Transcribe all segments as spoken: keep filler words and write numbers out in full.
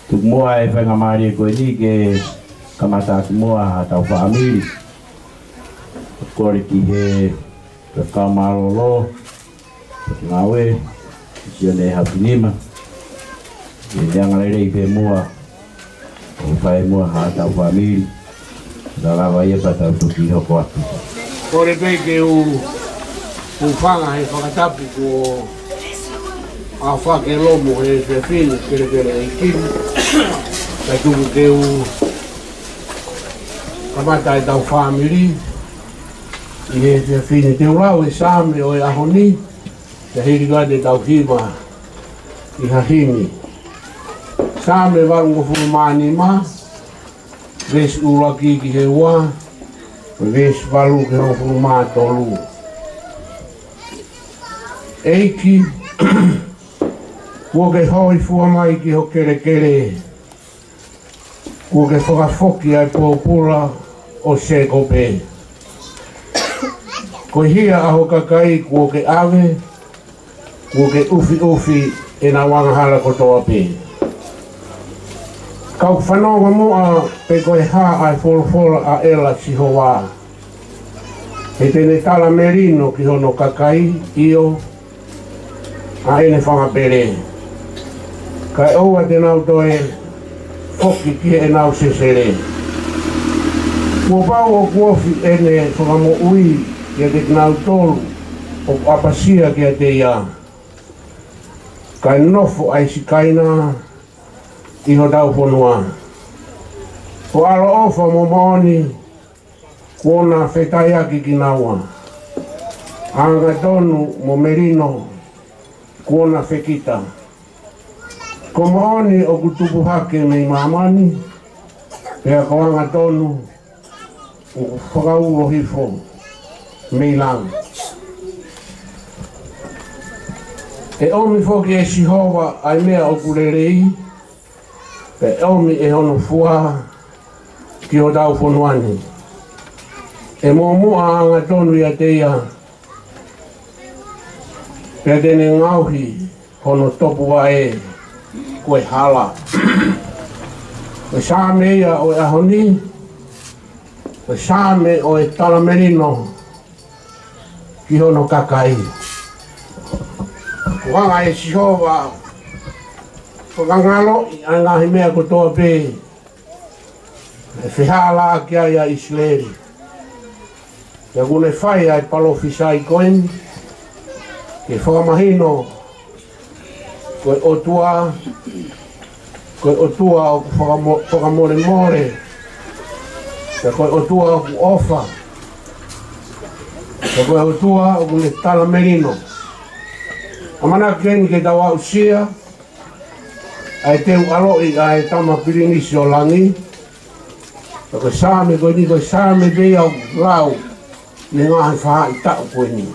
Tuku muʻa e faingamālie ko eni ke kamata atu muʻa haʻatau fāmili. Kole ki he Faifekau Mālōlō, Ngāue, Sione Hafinima, ʻi he angalelei pē muʻa, ʻo fai muʻa haʻatau fāmili, ka lava ia pea tau toki hoko atu. Kole pē ke u, u hūfanga he fakatapu kuo ʻafake lomo he efiafi ni, kelekele ʻEiki ni, kae tuku ke u kamata ʻetau fāmili ʻi he efiafi ni. Te u lau e Saame ʻo e ʻaho ni, pea hili ko ia te tau hiva ʻi ha himi. Saame valungofulu mā nima, veesi ʻuluaki ki he ua, veesi valu ki he hongofulu mā tolu. ʻEiki, kuo ke hōifua mai ki ho kelekele, kuo ke fakafoki ʻa e pōpula ʻo Sēkope. Ko e hia ʻa ho kakai kuo ke ʻave, kuo ke ʻufiʻufi ʻenau angahala kotoa pē. Ka u fanongo muʻa pe ko e hā ʻa e folofola ʻa ʻEla Sihova. He te ne tala melino ki hono kakai, ʻio, ʻa ʻene fanga pele. Kae ʻoua te nau toe foki ki heʻenau sesele. Kuo pau ʻoku ofi ʻene fakamoʻui kiate kinautolu ʻoku ʻapasia kiate ia, kae nofo ʻa e Sikaina ʻi hotau fonua. Ko e ʻaloʻofa mo e moʻoni kuo na fetaiaki kinaua. Angatonu mo melino kuo na fekita. Ko e moʻoni ʻoku tupu hake mei māmani, pea ko e angatonu ʻoku fakaulo hifo mei langi. ʻE ʻomi foki ʻe Sihova ʻa e meʻa ʻoku lelei, pea ʻomi ʻe hono fua ki hotau fonua ni. ʻE muʻomuʻa angatonu ʻiate ia, pea te ne ngaohi hono topuvaʻe ko e hala. Ko e Saame ia ʻo e ʻaho ni, ko e Saame ʻo e talamelino ki hono kakai. Kuo hanga ʻe Sihova ʻo fakangaloʻi ʻa e ngaahi meʻa kotoa pē ʻe fehālaaki ai ʻa ʻIsileli. Pea kuo ne fai ʻa e palōfisai ko eni, ke fakamahino ko e ʻOtua, Ko e ʻOtua ʻoku fakamo-, fakamolemole. Pea ko e ʻOtua ʻoku ʻofa. Pea ko e ʻOtua ʻoku ne talamelino. ʻAmanaki eni ke tau aʻusia ʻa e teu ʻaloʻi ʻa e Tama Pilinisi ʻo Langi. Pea ko e Saame ko eni, ko e Saame pē ia ʻoku lau ʻi he ngaahi faʻahitaʻu ko eni.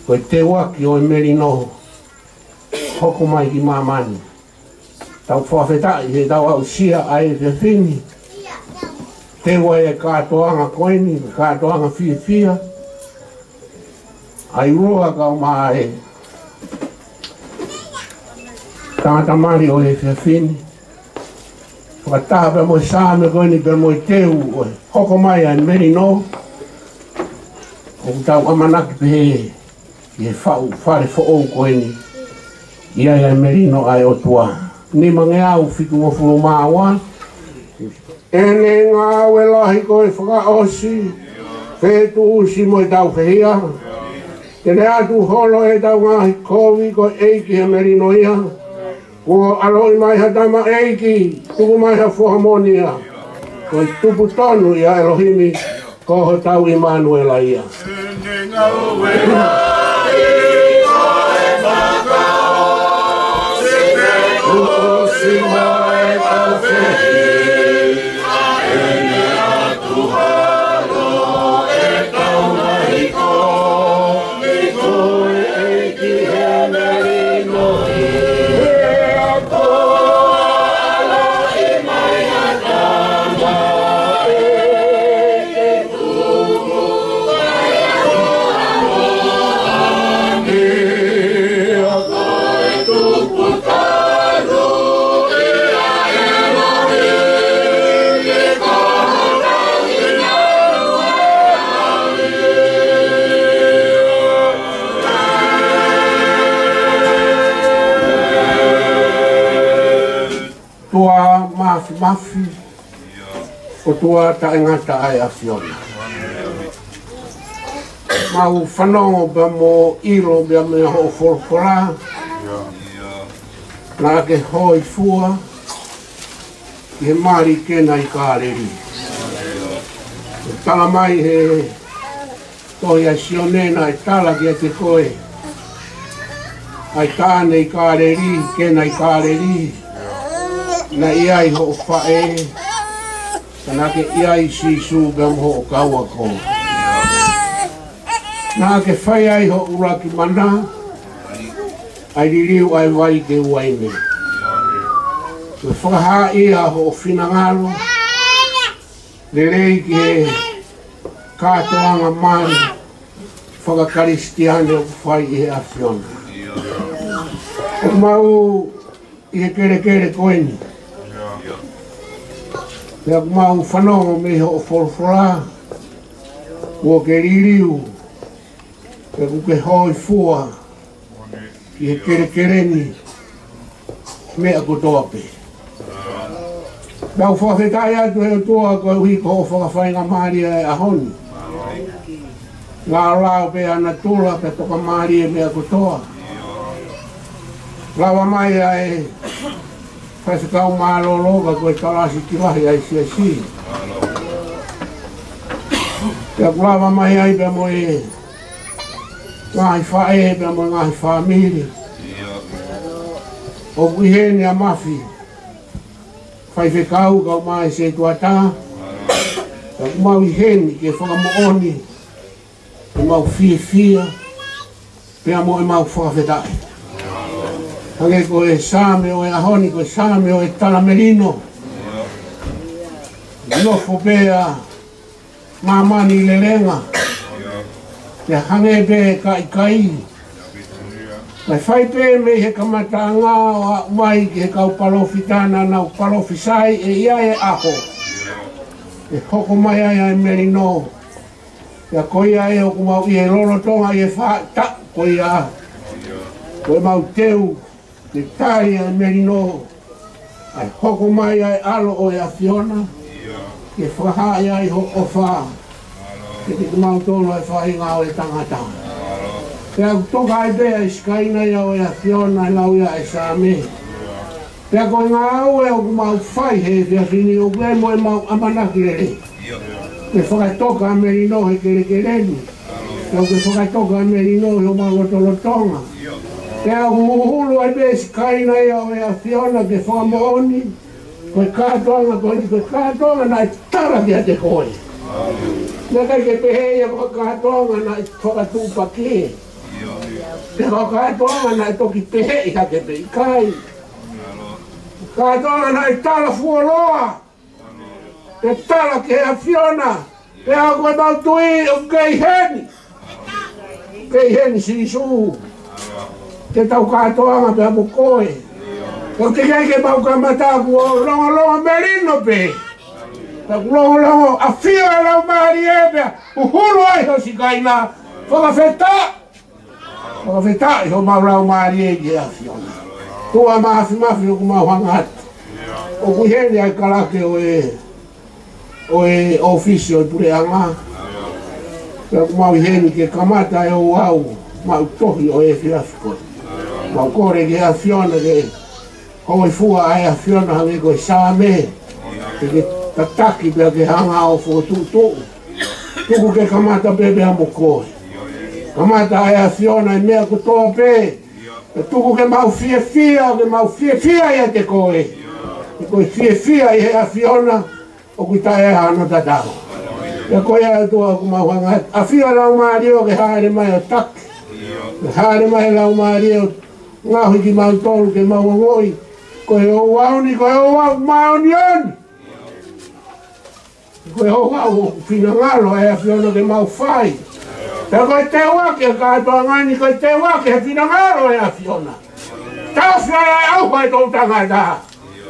Ko e teuaki ʻo e melino hoko mai ki māmani. Tau fakafetaʻi he tau aʻusia ʻa e efiafi ni. Teu ai e kātoanga ko eni, kātoanga fiefia. ʻA e ʻuloa kau mai e tangata mali ʻo e efiafi ni. Fakataha pea mo e Saame ko eni pea mo e teu ʻo e hoko mai ʻa e melino. ʻOku tau ʻamanaki pehē ʻi he faʻu fale foʻou ko eni, ʻi ai ʻa e melino ʻa e ʻOtua. Nimangeau fitungofulu mā ua. ʻEne ngāue lahi ko e fakaʻosi, fetuʻusi mo e taufehiʻa. Te ne ʻatu holo ʻetau ngaahi kovi, ko e ʻEiki he melino ia. Kuo ʻaloʻi mai ha tamaʻeiki, tuku mai ha foha moʻoni ia. Ko e tupu tonu ia ʻElohimi, ko hotau ʻImanuela ia. ʻOtua Māfimafi, ʻOtua taʻengata ʻa e ʻAfiona. Mau fanongo pea mo ʻilo pea mei hoʻo folofola. Naʻa ke hōifua ʻi he mali Kena ʻi Kāleli. Tala mai he tohi ʻa Sione naʻe tala kiate koe, ʻa e taʻane ʻi Kāleli, Kena ʻi Kāleli, naʻe ʻi ai hoʻo faʻē, ka naʻa ke ʻi ai Sīsū pea mo hoʻo kau ako. Naʻa ke fai ai hoʻo ʻuluaki mana, ʻa e liliu ʻa e vai ki he uaine. Ko e fakahaaʻi ia hoʻo finangalo, lelei ki he kātoanga mali faka-Kalisitiane ʻoku fai ʻi he ʻAfiona. ʻOku mau ʻi he kelekele ko eni. Pea ʻoku mau fanongo mei hoʻo folofola, kuo ke liliu, pea kuo ke hōifua ʻi he kelekele ni, meʻa kotoa pē. Mau fakafetaʻi atu ʻe ʻOtua koeʻuhi ko hoʻo fakafaingamālie ʻa e ʻaho ni. Laolao pē ʻa natula pea tokamālie meʻa kotoa. Lava mai ʻa e faifekau mālōlō ka ko e kalasi ki lahi ʻa e siasi. Pea ʻoku lava mai ai pea mo e ngaahi faʻē pea mo e ngaahi fāmili. ʻOku ʻi heni ʻa Mafi, faifekau kau mai Setuata. Pea ʻoku mau ʻi heni ke fakamoʻoni ʻemau fiefia pea mo ʻemau fakafetaʻi. Hangē ko e Saame ʻo e ʻaho ni, ko e Saame ʻo e talamelino. Nofo pē ʻa māmani lelenga. Pea hangē pē ka ʻikai. Kae fai pē mei he kamataʻanga ʻo aʻu mai ki he kau palōfita naʻa nau palōfisai ʻe ʻi ai e ʻaho ʻe hoko mai ai ʻa e melino. Pea ko ia ʻoku mau ʻi he lolotonga ʻi he faʻahitaʻu ko ia, ko ʻemau teu ke tali ʻa e melino, ʻa e hoko mai ʻa e ʻAlo ʻo e ʻAfiona, ke fakahaaʻi ai hoʻo ʻofa kiate kimautolu ʻa e faʻahinga ʻo e tangata. Pea ʻoku toka ai pē ʻa e sikaina ia ʻo e ʻAfiona, ʻa e lau ia ʻa e Saame. Pea ko e ngāue ʻoku mau fai he efiafi ni ʻoku ʻi ai mo ʻemau ʻamanaki lelei. Ke fakatoka ʻa melino he kelekele ni. Pea ke fakatoka ʻa melino he ʻemau lotolotonga. Pea ʻoku hulu ai pē Sikaina ia ʻo e ʻAfiona ke fakamoʻoni. Ko e kātoanga ko eni, ko e kātoanga naʻe tala kiate koe. Naʻe ʻikai ke pehē ia ko e kātoanga naʻe fakatuʻupakē. Pe ko e kātoanga naʻe toki pehē ia ke pehē ʻikai. Kātoanga naʻe tala fuoloa. Ke tala ki he ʻAfiona. Pea ko ʻemau tui ʻoku kei heni. Kei heni Sīsū. Ke tau kātoanga pea mo koe. Ko e teʻeki ke mau kamata kuo longolongo melino pē. Ka kuo longolongo ʻafio ʻa e Laumālie pea hulu ai ho Sikaina. Fakafetaʻi. Fakafetaʻi homau laumālie ki he ʻAfiona. Tuʻa Mafimafi ʻoku mau hanga atu. ʻOku ʻi heni ʻa e kalake ʻo e, ʻo e ʻōfisi ʻo e puleʻanga. Pea ʻoku mau ʻi heni ke kamata e ouau maʻu tohi ʻo e efiafi ko eni. Mau kole ki he ʻAfiona ke hōifua ʻa e ʻAfiona hangē ko e Saame. Ke ke tataki pea ke hanga ʻo fokotuʻutuʻu. Tuku ke kamata pē pea mo koe. Kamata ʻa e ʻAfiona ʻi he meʻa kotoa pē. Pea tuku ke mau fiefia, ke mau fiefia ʻiate koe. He ko e fiefia ʻi he ʻAfiona ʻoku ʻikai ha tatau. Pea ko ia ʻOtua ʻoku mau hanga atu. ʻAfio Laumālie ʻo ke hāʻele mai ʻo taki. Ke hāʻele mai Laumālie ʻo ngaohi kimautolu ke mau ongoʻi. Ko e ouau ni, ko e ouau māʻoniʻoni. Ko e ouau ʻoku finangalo e ʻAfiona ke mau fai. Pea ko e teuaki e kātoanga ni, ko e teuaki he finangalo e ʻAfiona. Taʻofi ʻa e ʻauha ʻa e toʻutangata.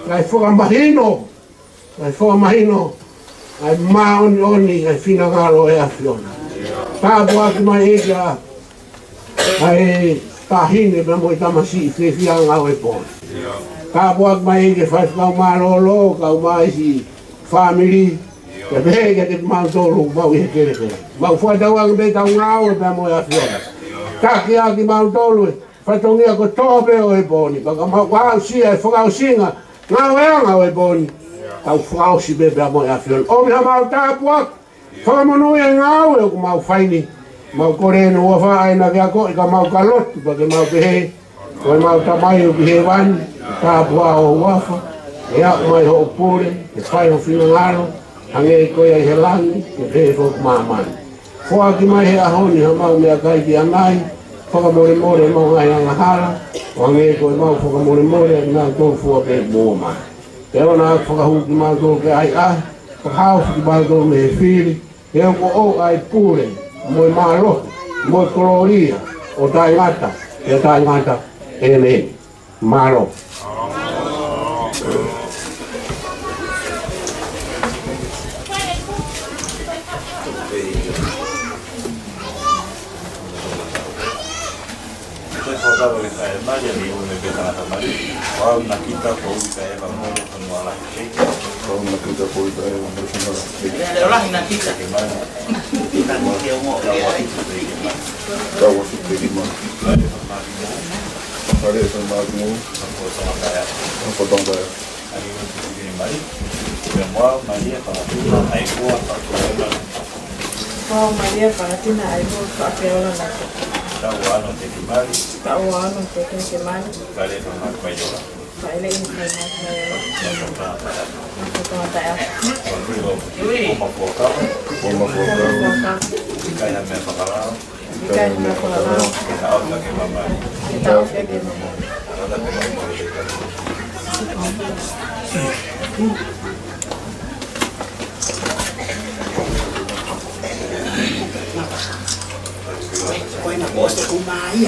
Kae fakamahino, kae fakamahino ʻa e māʻoniʻoni ʻa e finangalo e ʻAfiona. Tāpuaki mai ʻEiki ʻa ʻa e taʻahine pea mo e tamasiʻi fiefiaʻanga ʻo e pō ni. Tāpuaki mai ʻEiki e faifekau mālōlō, kau mai siʻi fāmili, pea pehē kiate kimautolu ʻoku mau ʻi he kelekele. Mau fakatauange pē ʻetau ngāue pea mo e ʻAfiona. Taki ʻaki kimautolu e fatongia kotoa pē ʻo e pō ni. Pea ka mau aʻusia e fakaʻosinga ngāueʻanga ʻo e pō ni. Tau fakaʻosi pē pea mo e ʻAfiona. ʻOmi haʻamau tāpuaki. Fakamonūʻia e ngāue ʻoku mau fai ni. Mau kole ʻi he huafa ʻa ia naʻa ke akoʻi ka mau ka lotu pea ke mau pehē, ko ʻemau Tamai ʻoku ʻi hēvani, ke tāpuhā ho huafa, ke aʻu mai hoʻo pule, ke fai ho finangalo, hangē ko ia ʻi he langi, ke pehē foki ʻi māmani. Foaki mai he ʻaho ni haʻamau meʻakai ki ʻanai, fakamolemole ʻemau ngaahi angahala, ʻo hangē ko ʻemau fakamolemole ʻa kinautolu fua pē ʻoku moʻua mai. Ke ʻoua naʻa fakahū kimautolu ki he ʻahiʻahi, fakahaofi kimautolu mei he fili, he ʻoku ʻoʻou ʻa e pule, mo e mālohi, mo e kolōlia, ʻo taʻengata, pea taʻengata. ʻĒmeni. Mālō. Ko e fakaava ke kae mali a ni une ke tangata mali. Ko au Nakita ko u ka eva mole ko nua lahi peke. Ko au Nakita ko u ka eva mole ko nua lahi peke. Leo lahi Nakita. Ke mali. Kita mo ke ongo. Ka wa ki peke mali. Ka wa ki peke mali. Kale fa mali mo. Kale fa mali mo. Ko tonga ya. Ko tonga ya. Ai, ʻoku ʻi ai mai. Pea mo au, Malia, Fakatina, ai ua, Fakatina. Mo au, Malia, Fakatina, ai ua, Fakatina. Tau ano te ki mali. Tau ano te ki mali. Kale fa mali mai ola. Kaile i kai mali mai ola. Fakatina, Fakatina. Fakatina, Fakatina. Ui. Oma fuaka. Oma fuaka. Oma fuaka. Kai ha meʻa fakalao. Kai ha meʻa fakalao. Ke taʻofi ʻaki e mamahi. Ke taʻofi ʻaki e mamahi. Ko ena poste ko mai.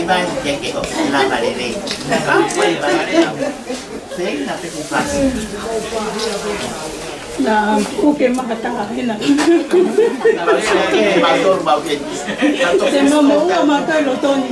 Vai, ke ke o, lava lelei. Lava lelei. Feinga pē ke fasi. Na, kuke makataha hena. Mātou, mātou. Te mou ua mātou ʻi loto ni.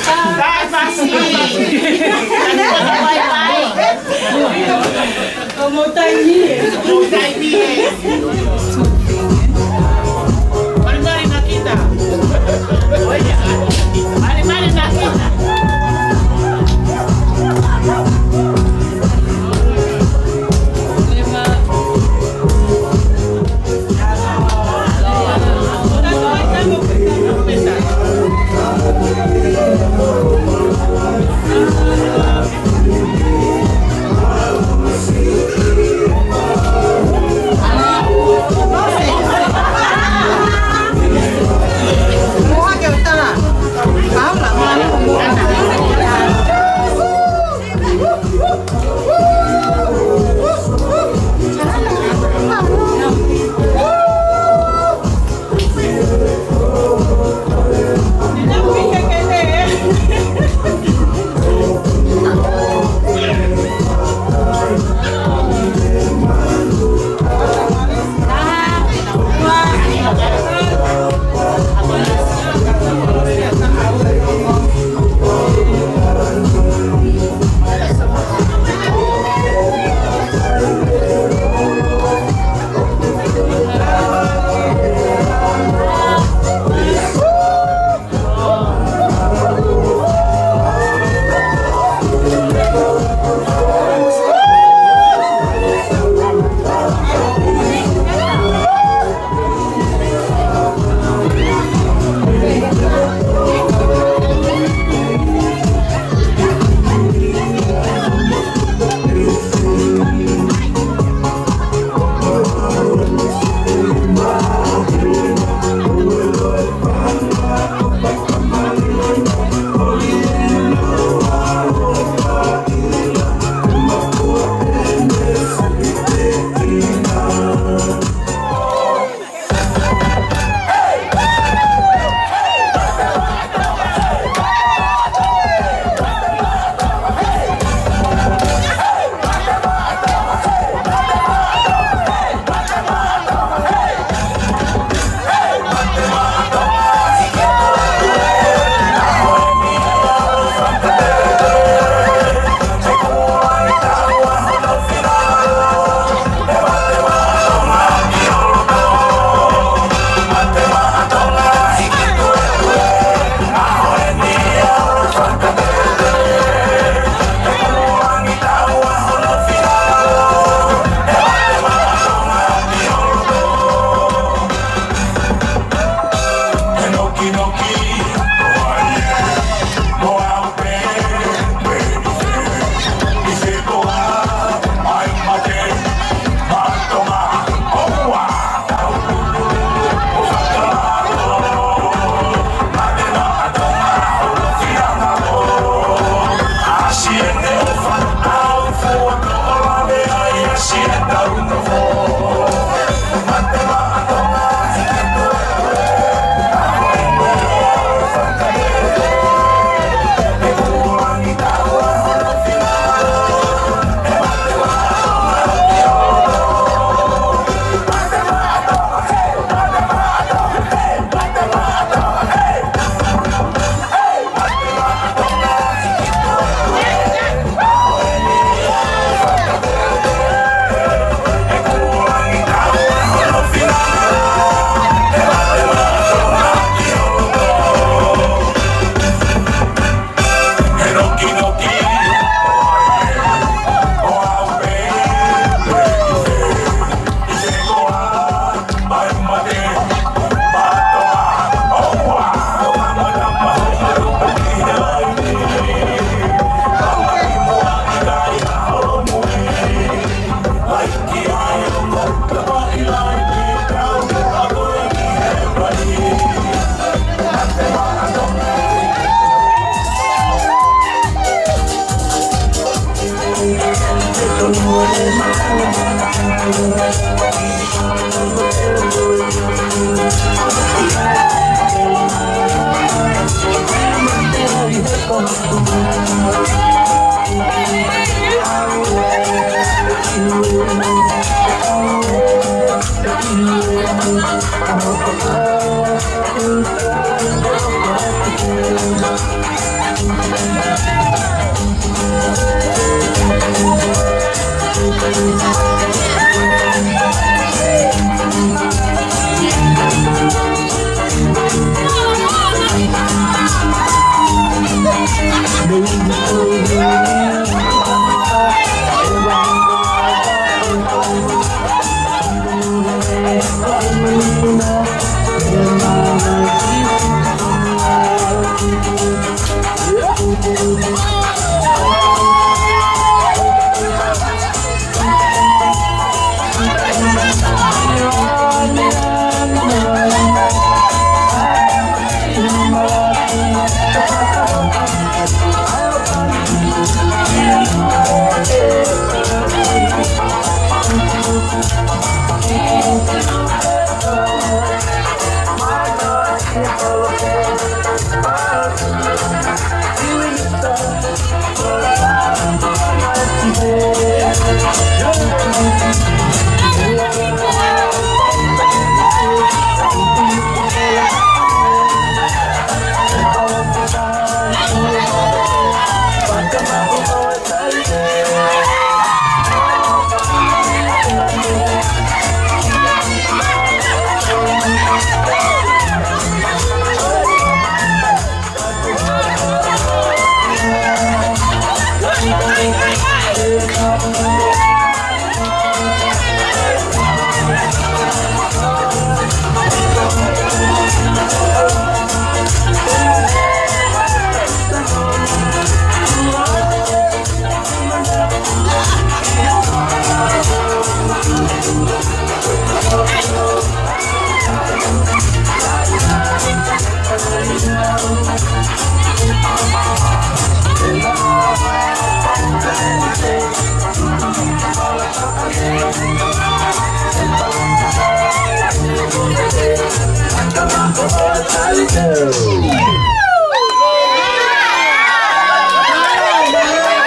Tae fasi. Tae fasi. Bye bye. Mo taimi ē. Mo taimi ē. Mari mari na kita. Mari mari na kita.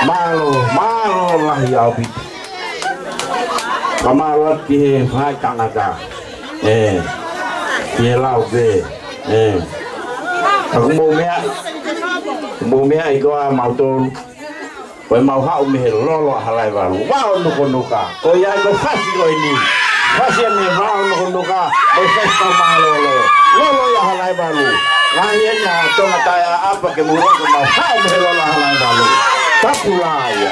Mālō, mālō lahi ʻaupito. Ka mālō atu ki he fai tangata. ʻE, ki he lau pē. ʻE. Ka kuo mou meaʻi. Kuo mou meaʻi koā mautolu. Ko e mau haʻu mei he lolo ʻa Halaivalu. Vao Nukunuka. Ko ia ko e fasi ko eni. Fasi eni Vao Nukunuka. Mo e fasi ko Mālōlō. Lolo ia Halaivalu. Ngaahi eni ʻa Tonga Taʻeʻapaʻapa ke mou ʻilo ko e mau haʻu mei he lolo ʻa Halaivalu. Tapu lahi ia.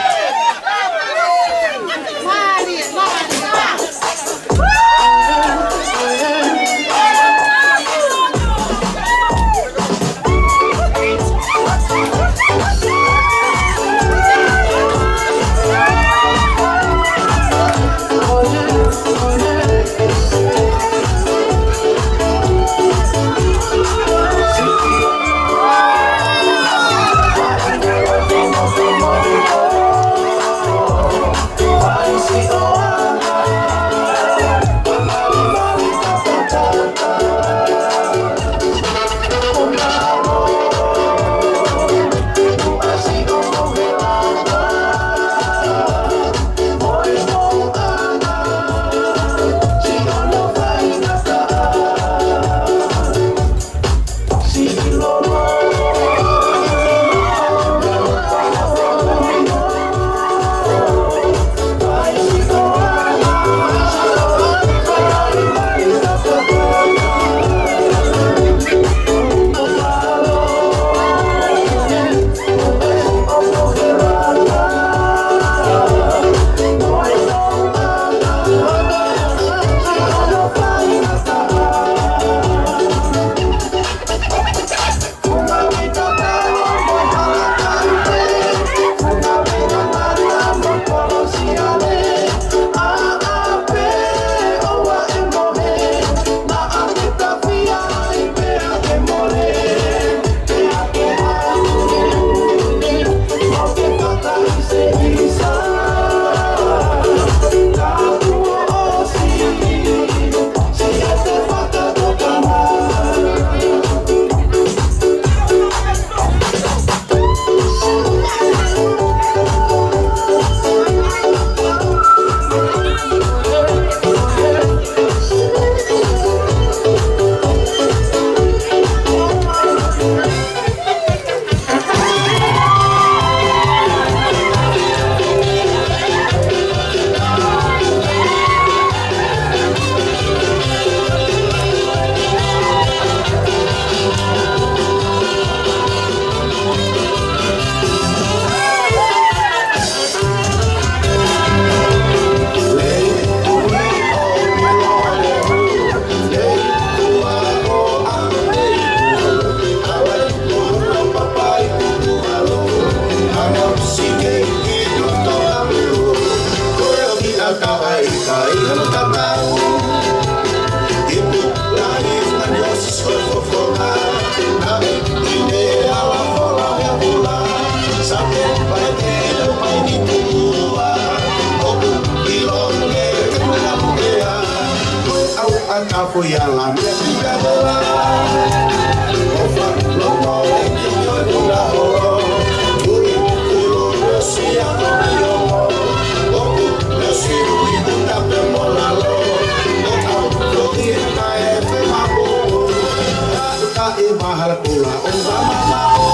Ata ko ia la me pika la. Ofa, loto, e ki o i una holo. Ui, ulo, sia, io, oku, sia, ui, uta, pe, mo, lalo. Oka, lo, i, e, ka, e, pe, ma, o, o. Ka, ka, e, ma, hala, kula, o, ma, ma, ma, o.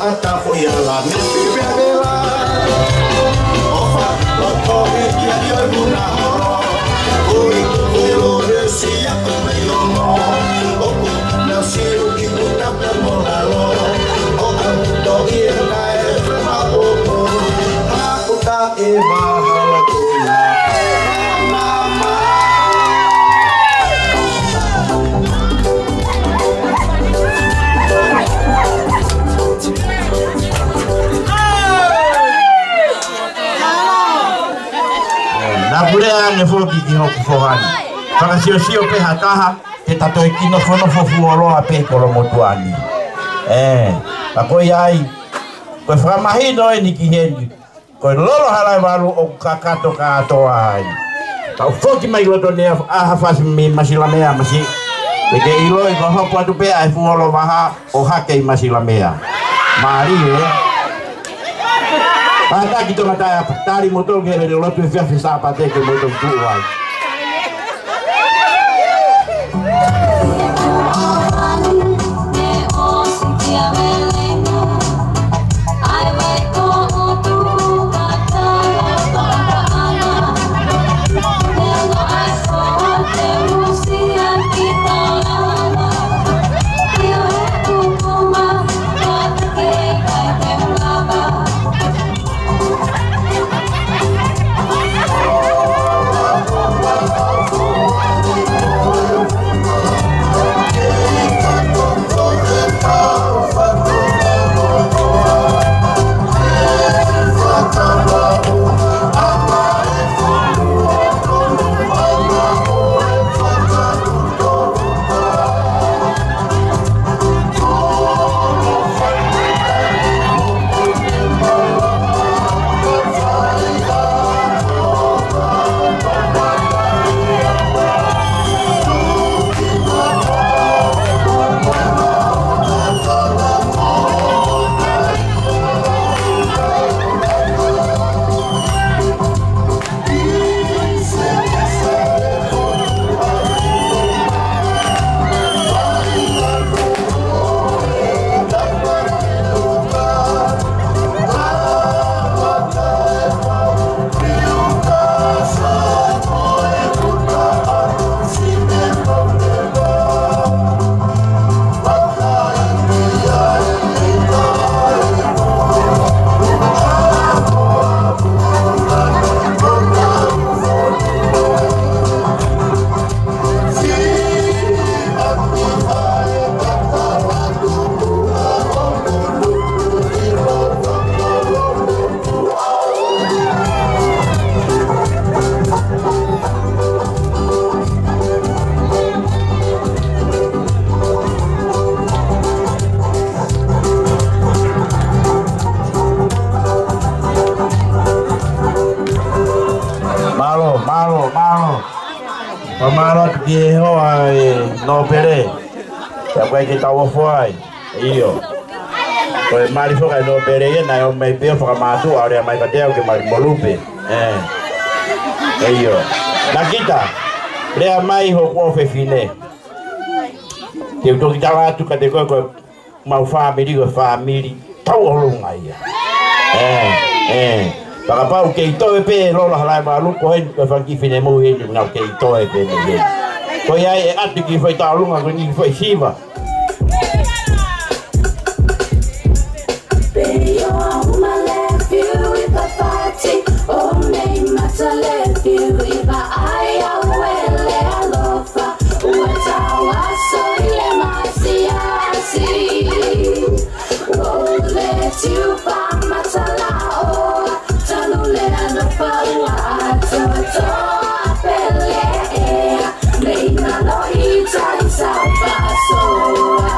Ata ko ia la me pipea vela. Ofa, loto, e ki o i una holo. Ui, ulo, sia, ko me i lomo. Oku, na siu ki uta pe mo lalo. Oka, to i e ka e pe ma o o. Ha uta e ma hala ko ia. Ma, ma, ma. Naʻa ku lea ange foki ki hoku foha ni. Fakasiosio pē ha taha, ke ta toe kinofonofo fuoloa pē kolomotuʻa ni. ʻE, ka ko ia ai, ko e fakamahino eni ki heni. Ko e lolo hala e valu ʻoku kakato kātoa ai. Kau foki mai loto nei ʻa Hafasi mei Masilamea masi. Te ke ʻiloʻi ko hopo atu pē ʻa e fuoloa vaha ʻo hake ʻi Masilamea. Mālie. Pātaki Tonga Taeapa, tali moutolu ke he lotu efiafi Sāpate ke moutolu tuʻu ai. Mālō, mālō, mālō. Fakamālō atu ki he hoa ʻo e nōpele. Pea ʻoku ʻikai ke tau ofo ai. ʻIo. Ko e mali foki ʻa e nōpele ia, naʻe ʻomai pē ʻo fakamātuʻa ʻo lea mai kiate au ke mali mo Lupe. ʻE. ʻIo. Nakita, lea mai hoku ʻofefine. Te u toki tala atu kiate koe ko ʻemau fāmili ko e fāmili tauʻolunga ia. ʻE, ʻe. Fakapapau kei toe pē Lola Halaevalu ko eni ko e fanga kiʻi finemui eni naʻa nau kei toe pē mei heni. Ko ia ai ʻe ʻatu e kiʻi foʻi tauʻolunga ko eni foʻi siva. Pea ʻoku ou left you ʻi he pāti, ʻo mei mata left you ʻi he vaʻa ʻi Auele alofa, ua tau aso ʻi he masiasi. Ua left you pa matala o, talu lea alofa ua ʻa Toto ʻa Pele ʻea, mei na lo i tai sa pasoa.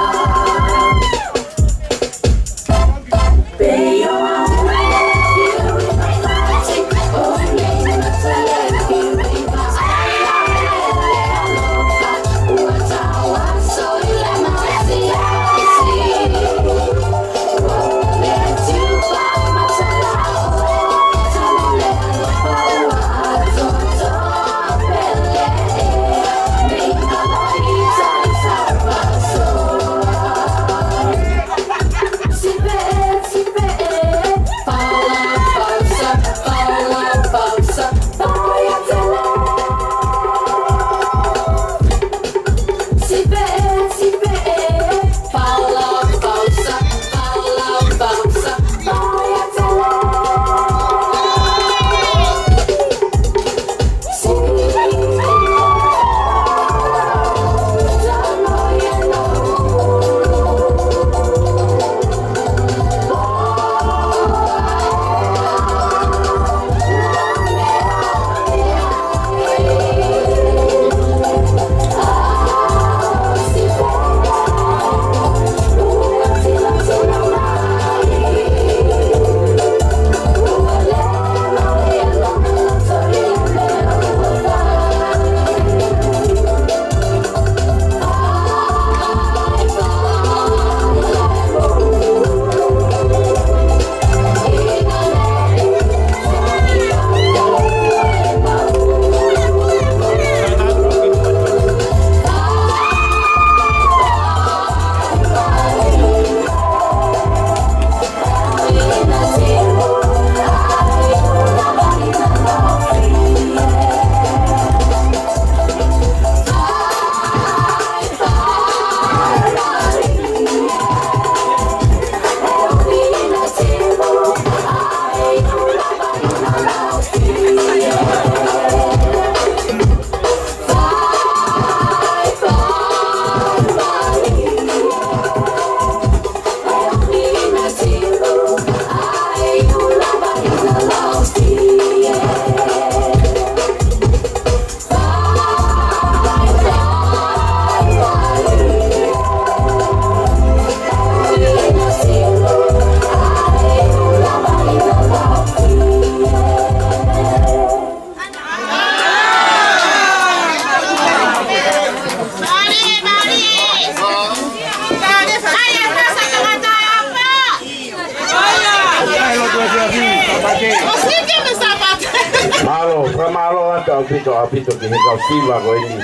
Mālō, fakamālō atu ʻaupito, ʻaupito ki he kau siva ko eni.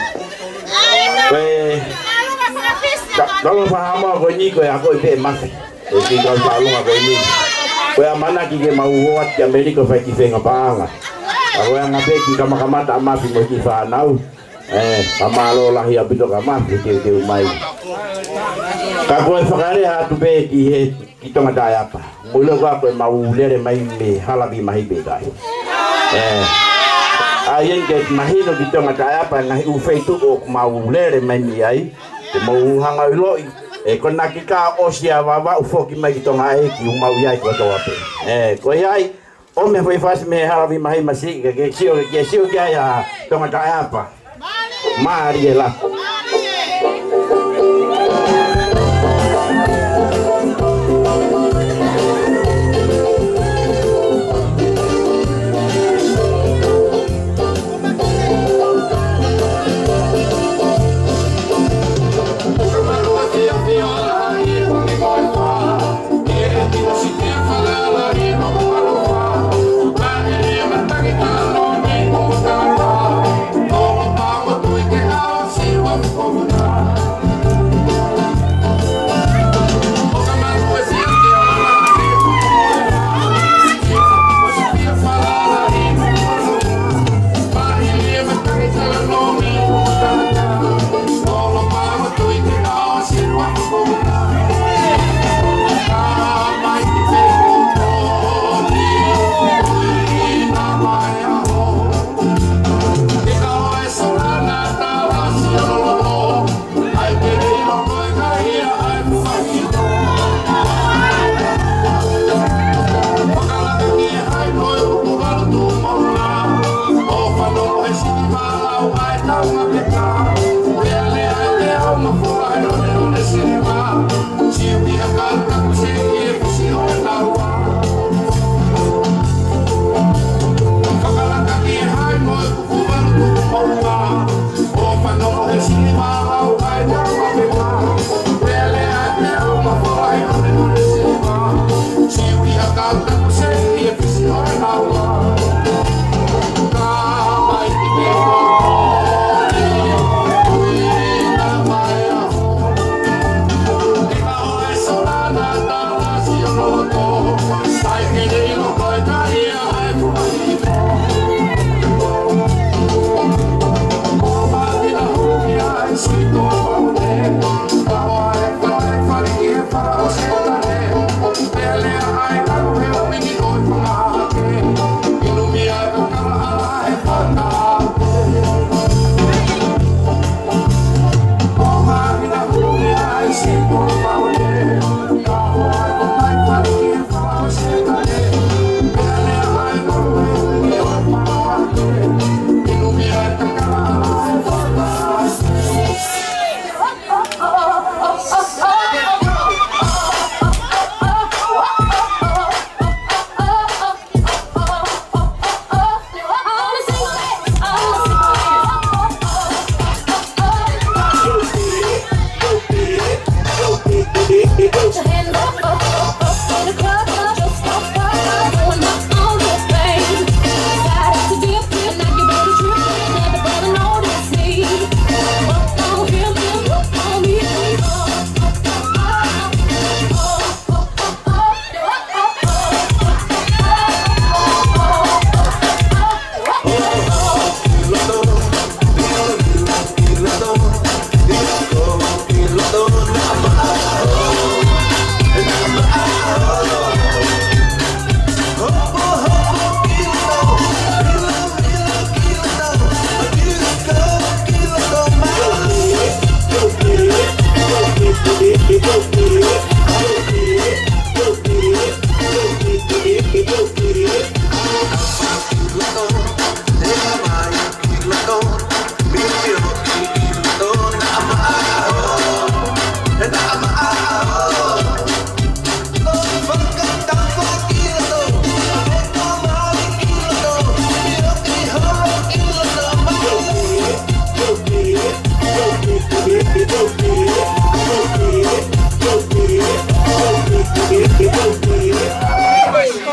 Ko e, ka, kalo fahamoa ko eni ko e ako i pē mafi. ʻE ki kau tauʻolunga ko eni. Ko e ʻamanaki ke mau ō atu ki ʻAmelika fai ki fenga paʻanga. Ka ko e anga pē ki kamakamata ʻa mafi mo ki fānau. ʻE, ka mālō lahi ʻaupito ka mafi teuteu mai. Ka ko e fakalea atu pē ki he, ki Tonga Taeapa. Mou ʻilo ko ʻemau lele mai mei Halavimahī pē kai. ʻE, ʻa ia ke mahino ki Tonga Taeapa ngaahi ʻū feituʻu ʻoku mau lele mai mei ai. Ke mou hanga ʻo ʻiloʻi, ʻe konaki ka ʻosi ʻa Vavaʻu foki mai ki Tonga ʻEiki ʻoku mau ʻi ai kotoa pē. ʻE, ko ia ai, ʻomi e foʻi fasi mei Halavimahī masiʻi, ke ke sio, ke ke sio ki ai ʻa Tonga Taeapa. Mālie lahi.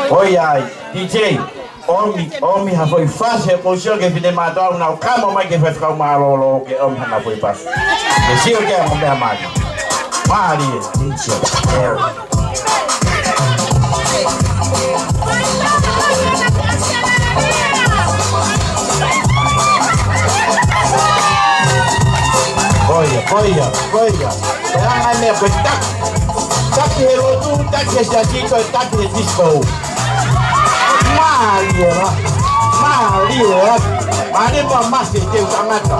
ʻOi ai, D J, ʻomi, ʻomi ha foʻi fasi ʻoku ou sio ki he finemātuʻa ʻoku nau kamo mai ki he faifekau mālōlō ke ʻomi hano foʻi fasi. Ke sio ki he ongo meʻa mai. Mālie, D J, Harry. Ko ia, ko ia, ko ia. Ko e anga ia ko e taki. Taki he lotu, taki he siasi, ko e taki he disco. Mālie lā. Mālie lā. Mālie mo masi te u tangata.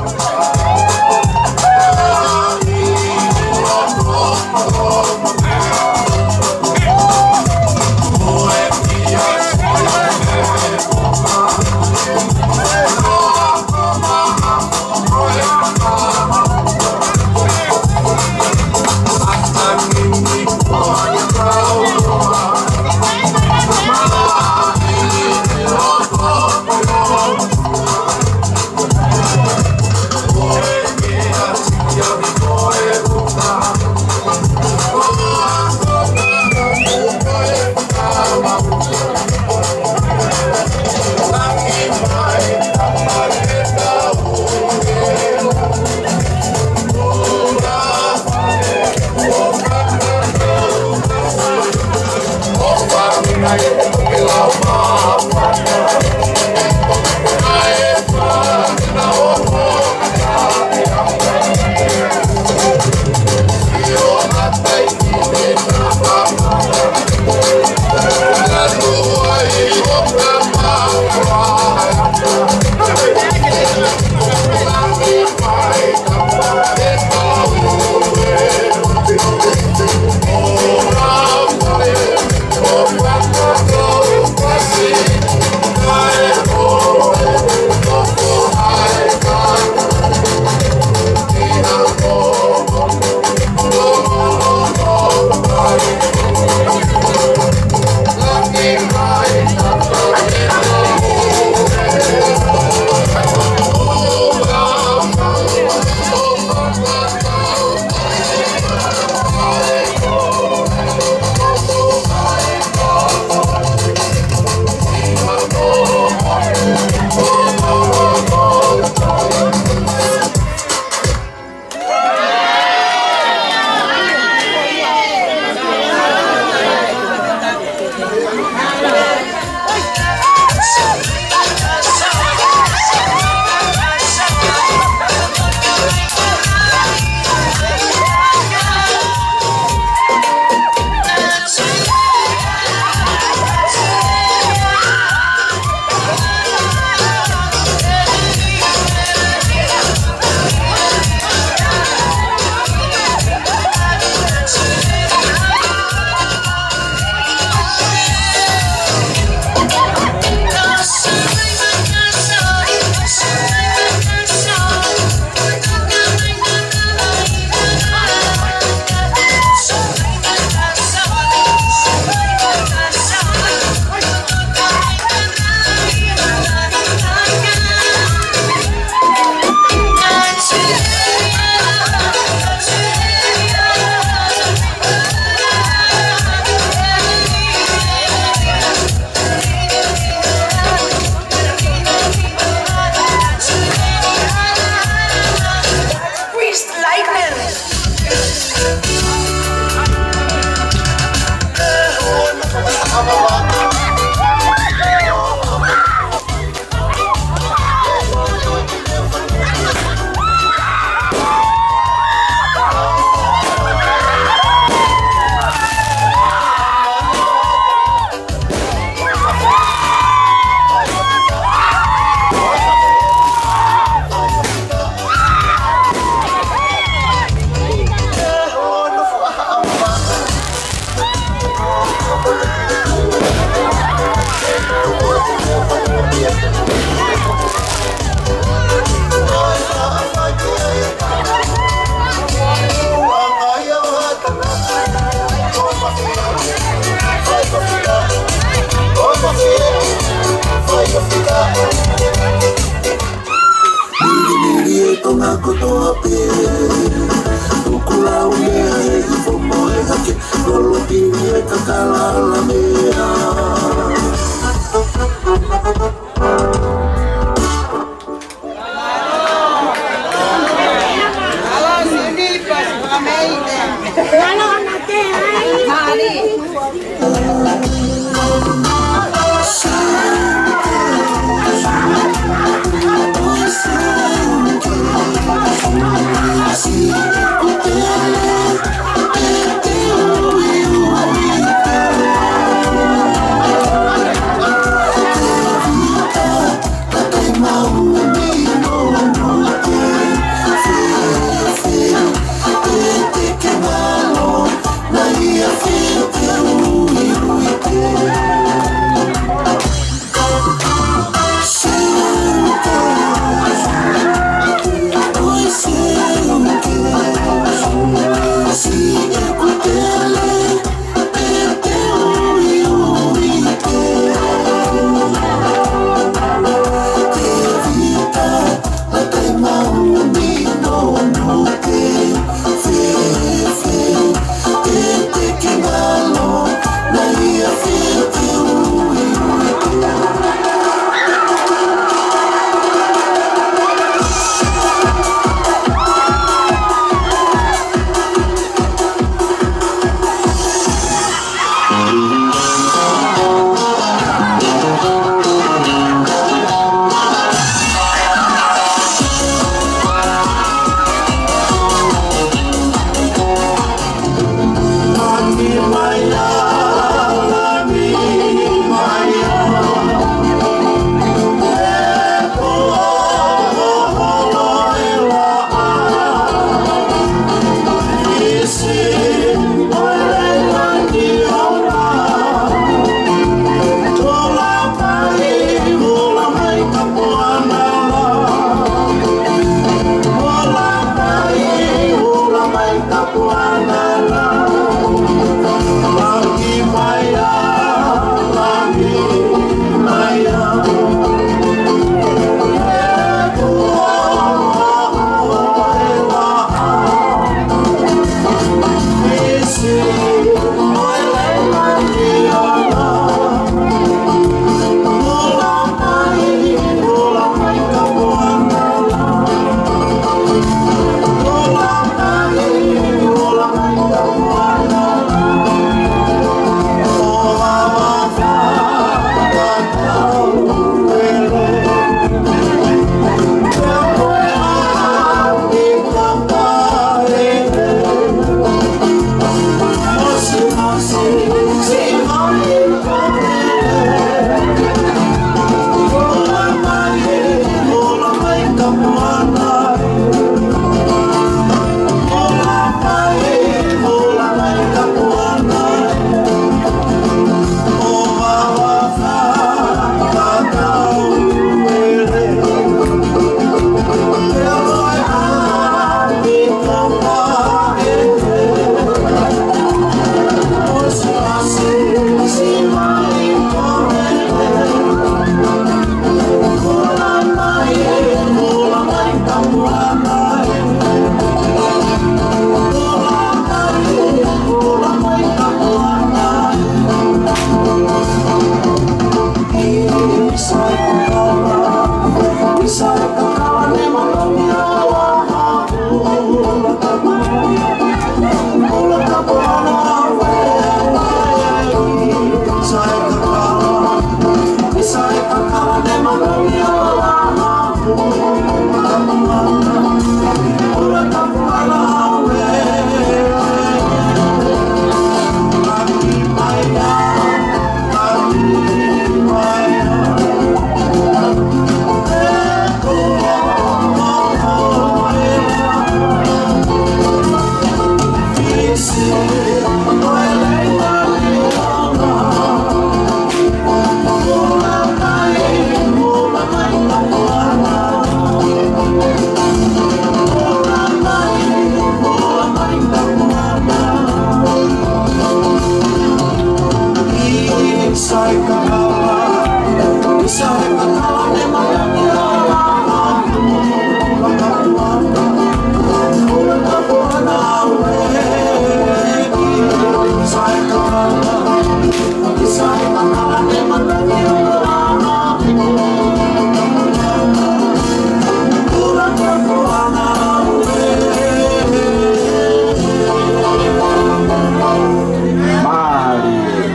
Mālie.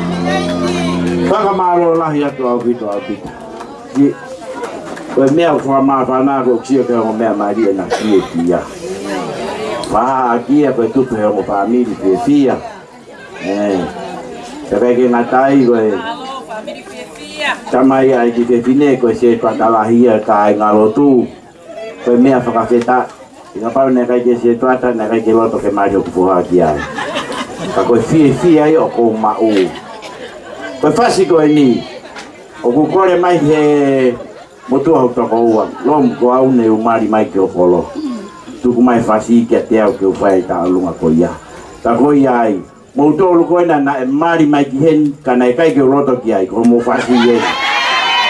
Fakamālō lahi atu ʻaupito, ʻaupito. Ki, ko e meʻa ʻoku fakamāfana ko e sio ki he ongo meʻa mālie naʻe fiefia. Faʻa kia ko e tupu he ongo fāmili fiefia. ʻE, pea ʻikai ke ngata ai ko e tamai ʻa e kiʻi fefine ko e sētuata lahi ia ʻa e kāingalotu. Ko e meʻa fakafetaʻi. ʻI he kapau naʻe ʻikai ke sētuata, naʻe ʻikai ke loto ke mali hoku foha ki ai. Ka ko e fiefia ia ʻoku ou maʻu. Ko e fasi ko eni, ʻoku kole mai he motuʻa hoku tokoua, Lomu, ko au naʻá ku mali mai ki ho kolo. Tuku mai fasi kiate au ke u fai ʻa e tauʻolunga ko ia. Ka ko ia ai, mou tolu ko ena naʻe mali mai ki heni, ka naʻe ʻikai ke u loto ki ai, ko hoʻomou fasi ē.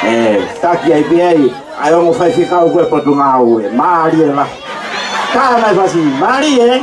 ʻE, taki ai pē ai, ʻa e ongo faifekau ko e Potungāue, mālie lahi. Ka mai fasi, mālie ē.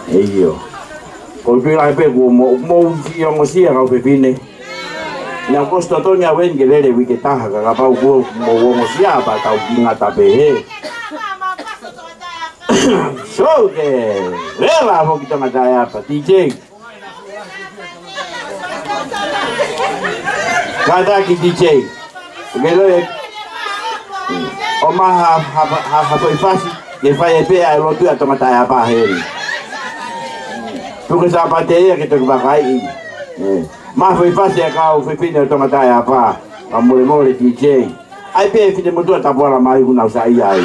ʻEio. Ko e pila pē kuo mo, mo uki ongosia kau fefine. Naʻa ku ʻosi totongi au eni ke lele uike taha ka kapau kuo mo ongosia pea tau kiʻi ngata pē hē. So ke lele foki Tongataeapa, D J. Kātaki D J. Ke lele. ʻOmai ha, ha, ha, ha foʻi fasi ke fai ai pē ʻa e lotu ʻa Tongataeapa heni. Tuku Sāpate ia ke toki vakaiʻi. ʻE, ʻomai ha foʻi fasi ʻa e kau fefine ʻo Tongataeapa. Ka molemole D J. ʻAi pē finemotuʻa tapuala mai kuo nau saiʻia ai.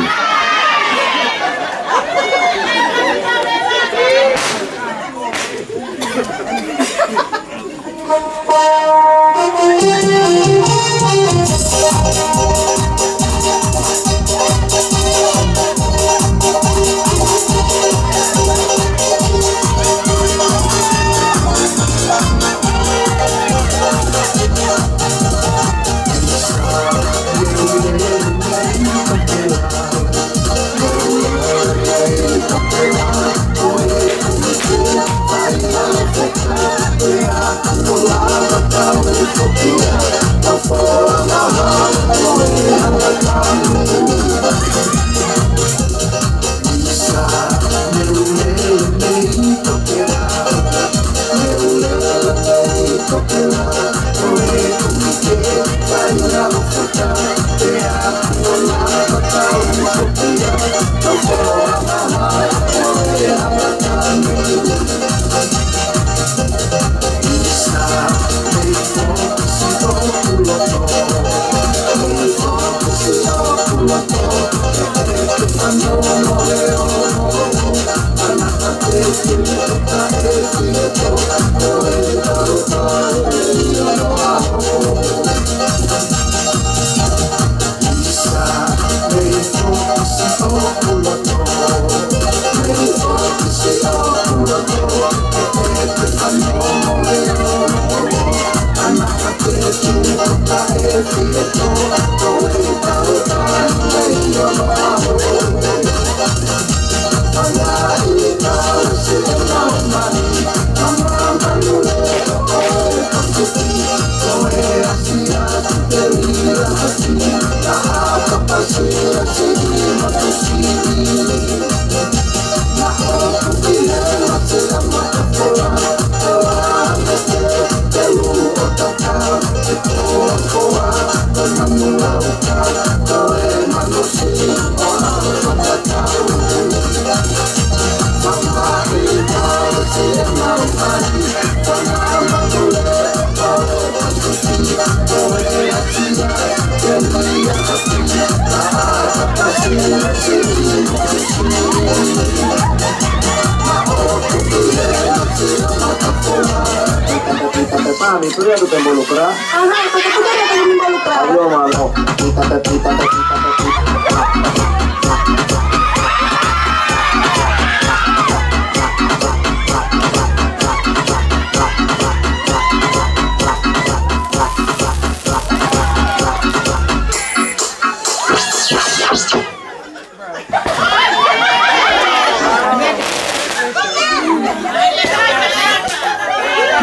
Tuʻu atu pē Molukala. Aha, ko e tuʻu atu pē Molukala. ʻAio, mālō.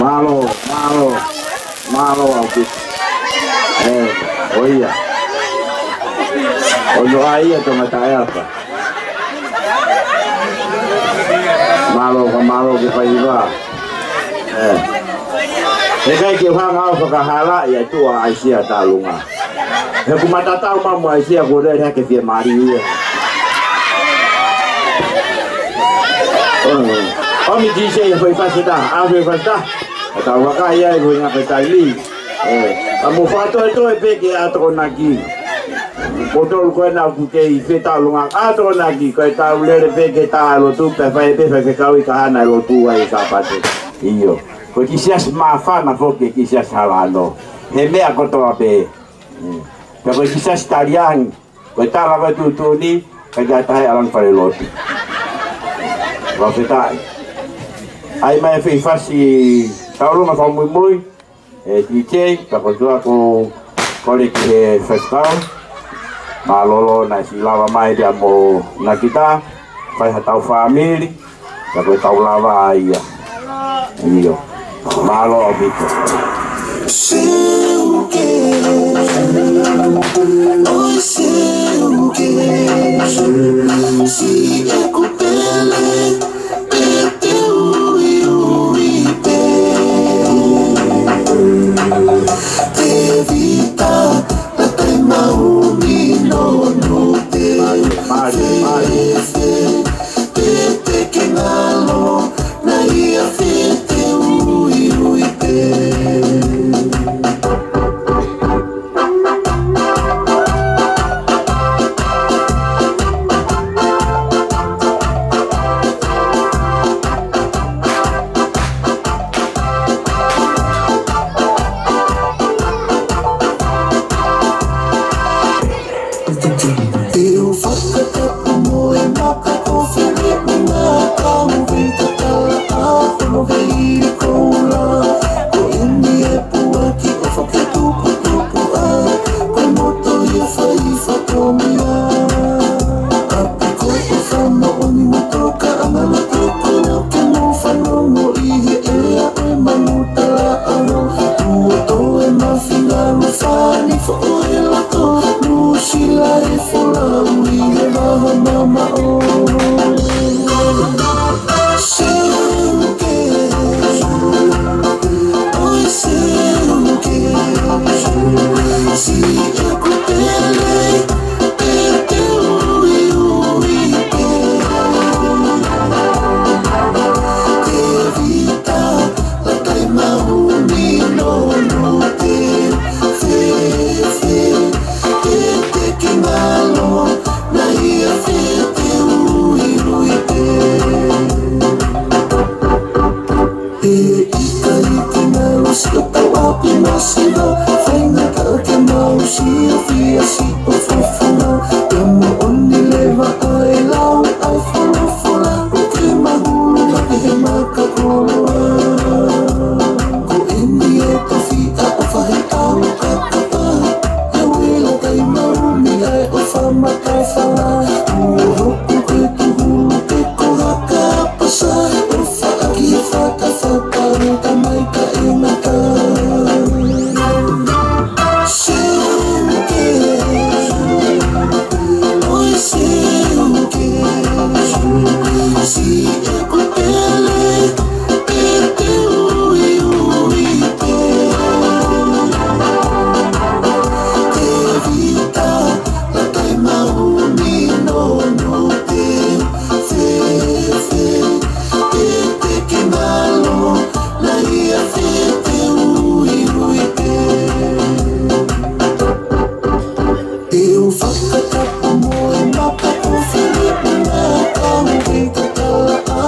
Mālō, mālō, mālō ʻaupito. ʻE, ʻoia. ʻOno ʻai ia Tonga Taʻeapa. Mālō, ka mālō ke fai hiva. ʻE. He ʻikai ke u hanga ʻo fakahalaʻi ʻa e tuʻa ʻa ʻAisea Taulunga. He ʻoku matatau mai mo ʻAisea kuo lele hake fiemālie ia. ʻO, ʻomi D J ʻo fai fasi ʻe taha, ʻa fai fasi ʻe taha. ʻA tau vakai ai ko e ngaahi taimi. ʻE, ka mou fakatoetoe pē ki he ʻAtokonaki. Ko e tolu ko ena ʻoku kei fetaulunga ʻAtokonaki, ko e tau lele pē ki he tā lotu pea fai pē faifekau ʻi he kahaʻu ʻo e lotu ʻa e Sāpate. ʻIo. Ko e kiʻi siasi māfana foki e kiʻi siasi Halano. He meʻa kotoa pē. Mm. Pea ko e kiʻi siasi taliangi, ko e tala ko e tuʻutuʻuni, ka ʻikai ke ʻi ai ha taha ʻe ʻalu ange ki fale lotu. Fakafetaʻi. ʻAi mai e fai fasi Taulunga fakamuimui, ʻe D J, ka ko e tuʻa ko e kole ki he faifekau. Mālōlō naʻe siʻi lava mai pea mo Nakita, fai ha tau fāmili, ka ko e tau lava ia. ʻIo. Mālō ʻaupito. Seu ke, ʻoi seu ke, siʻeku pele, pete uiui pē. Tēvita, latai maʻu ni nono te. Mālie, mālie. Fefe, pete ke ngalo, naʻa ia fete uiui pē. Te u fakatapu mo e maka ko Filiʻi na kau vei tatala a kono vei koula. Ko eni e puaki ʻofa ke tuputupu ai, ko e moto ia fai fatongia. ʻApiko ʻofa moʻoni mo tokaʻanga loto kono ke mou fanongo ʻi he ʻea ʻo e manu talaʻalo. Tuʻu ʻo toe mafi ngalu fani foʻo e loto. Nuʻusila e folau ʻi he vaha mamaʻo. Seu ke, ʻoi seu ke, siʻeku pele, pete uiui pē. Tēvita, latai maʻu ni nono te. Fefe, pete ke ngalo, naʻa ia fete uiui pē. ʻE ʻikai ke ngalo siʻotau ʻapi masiva, faingataʻa ke mau siʻi fiasi ʻo fofona. Ka moʻoni leva ʻa e lau ʻa e folofola, ʻoku ke mahulu hake he maka koloa. Ko eni e tofiʻa ʻofa he ʻalu kakapa, ʻe uila kai maumi ʻa e ʻofa matafala. Ua hoku ke tuhulu ke ko haka pasa, ʻofa ʻaki e fakafata, uta mai ka e mata. Seu ke, ʻoi seu ke, siʻeku pele, pete uiui pē. Tēvita, latai maʻu ni nono te. Fefe, pete ke ngalo, naʻa ia fete uiui pē. Te u fakatapu mo e maka ko Filiʻi na kau vei tatala a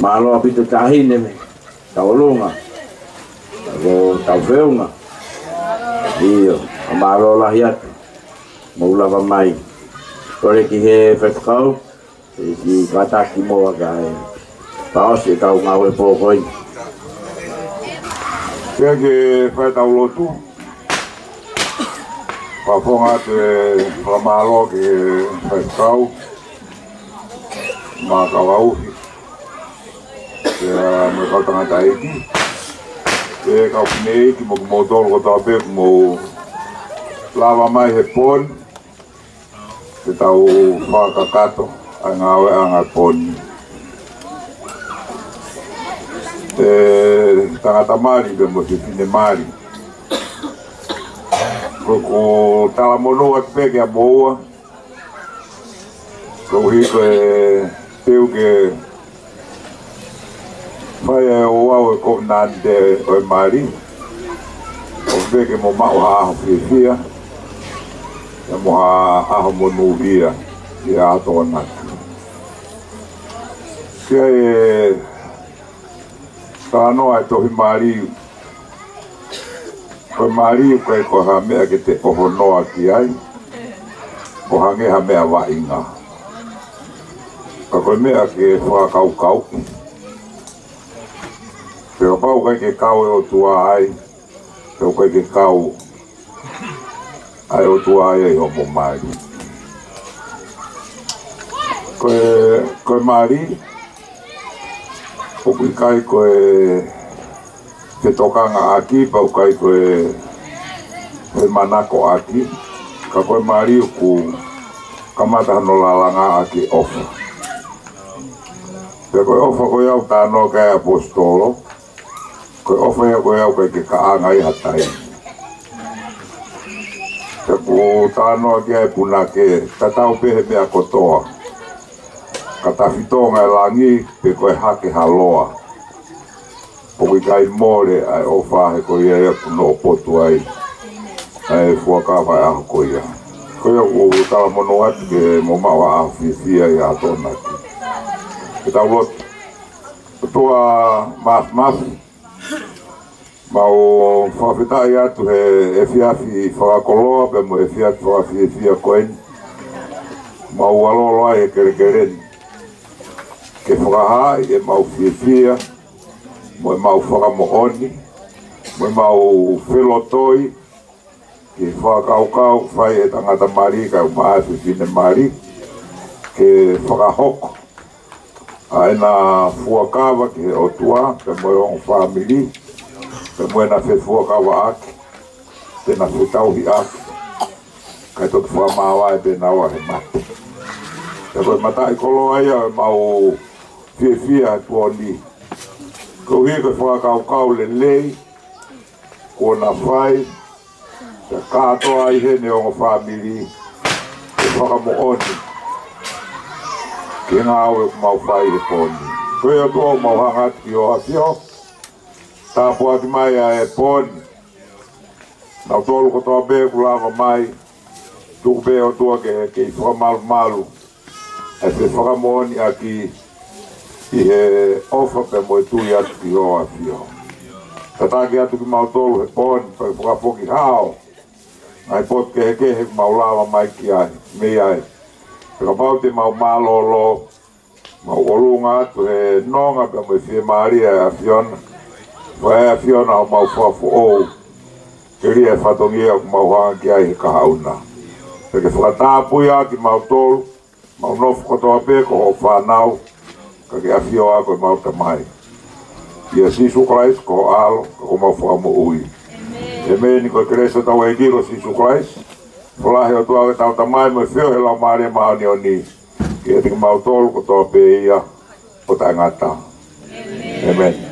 Mālō ʻaupito Taʻahine mei Taulunga, ko Taufeunga. ʻIo, mālō lahi atu. Mou lava mai. Kole ki he faifekau, ʻe si kātaki mo aka e. Paosi e kau ngāue pō ko ē. Pea ke fai ʻetau lotu. Fakafofonga atu e fakamālō ki he faifekau, Makavauhi, pea mo e kau tangataʻeiki, pea kau fineʻeiki mo kimoutolu kotoa pē kuo mou lava mai he pō ni, ke tau fakakakato ʻa e ngāueʻanga e pō ni. E tangata mali pea mo e fefine mali. Ko ʻeku talamonū atu pē kia moua, koeʻuhi ko e teu ke fai ʻe ouau e kovinānite ʻo e mali, ʻo pehē ke mou maʻu ha ʻaho fiefia, pea mo ha ʻaho monūʻia ʻi he ʻaho Tokonaki. Ke talanoa e tohi mali, ko e mali ʻoku ʻikai ko ha meʻa ke te ʻohonoa ki ai, ʻo hangē ha meʻa vaʻinga. Ka ko e meʻa ke fakakaukau. Pea kapau ʻoku ʻikai ke kau e ʻOtua ai, pea ʻoku ʻikai ke kau ʻa e ʻOtua ia ʻi hoʻomo mali. Ko e, ko e mali, ʻoku ʻikai ko e fetokangaʻaki, pea ʻoku ʻikai ko e, ko e manakoʻaki, ka ko e mali ʻoku kamata hono lalangaʻaki ʻofa. Pea ko e ʻofa ko ia ʻoku talanoa ki ai e ʻaposetolo, ko e ʻofa ia ko ia ʻoku ʻikai ke kaʻanga ʻi ha taimi. Pea ʻoku talanoa ki ai e punake, tatau pē he meʻa kotoa. Ka tafitonga e langi, pe ko e hake ha loa, ʻoku ʻikai mole ʻa e ʻofa he ko ia ia ʻoku noʻo potu ai ʻa e fuakava ʻo e ʻaho ko ia. Ko ia ʻoku talamonū atu ke mou maʻu ha ʻaho fiefia ʻi he ʻaho Tokonaki. Ke tau lotu. ʻOtua Māfimafi, mau fakafetaʻi atu he efiafi fakakoloa pea mo e efiafi fakafiefia ko eni. Mau ʻalu ʻo ʻalu ai he kelekele ni ke fakahaaʻi ʻemau fiefia, mo ʻemau fakamoʻoni, mo ʻemau felotoi, ke fakakaukau fai e tangata mali kae ʻumaʻā e fefine mali, ke fakahoko ʻa ʻena fuakava ki he ʻOtua, pea mo e ongo fāmili, pea mo ʻena fefuakavaʻaki, pea ʻena fetauhiʻaki, kae toki fakamāvae pē naua he mate. Pea ko e mataʻikoloa ia ʻemau fiefia he pō ni. Koeʻuhi ko e fakakaukau lelei kuo na fai, pea kātoa ai heni e ongo fāmili, ke fakamoʻoni ki he ngāue ʻoku mau fai he pō ni. Ko ia ʻOtua ʻoku mau hanga atu ki hoʻo ʻAfio, tāpuaki mai ʻa e pō ni. Nautolu kotoa pē kuo lava mai, tuku pē ʻOtua ke, ke fakamalumalu ʻa e fefakamoʻoniʻaki ʻi he ʻofa pea mo e tui atu ki hoʻo ʻAfio. Tataki atu kimautolu he pō ni, pea fakafoki hao ngaahi potu kehekehe ʻoku mau lava mai ki ai, mei ai. Pea kapau te mau mālōlō, mau ʻolunga atu he nonga pea mo e fiemālie ʻa e ʻAfiona. Fai ʻe he ʻAfiona homau fakafoʻou, ke lea e fatongia ʻoku mau hanga ki ai he kahaʻu na. Pea ke fakatapui ʻa kimautolu, mau nofo kotoa pē ko hoʻo fānau, ka ke ʻafio ʻa koe ʻemau Tamai. ʻIa Sīsū Kalaisi ko ho ʻAlo, ka ko homau Fakamoʻui. ʻEmeni. Ko e kelesi ʻa hotau ʻEiki ko Sīsū Kalaisi, ʻofa lahi ʻa e ʻOtua ko e Tamai, mo e feohi ʻa e Laumālie Māʻoniʻoni, ke ʻiate kimautolu kotoa pē ia ʻo taʻengata. ʻEmeni.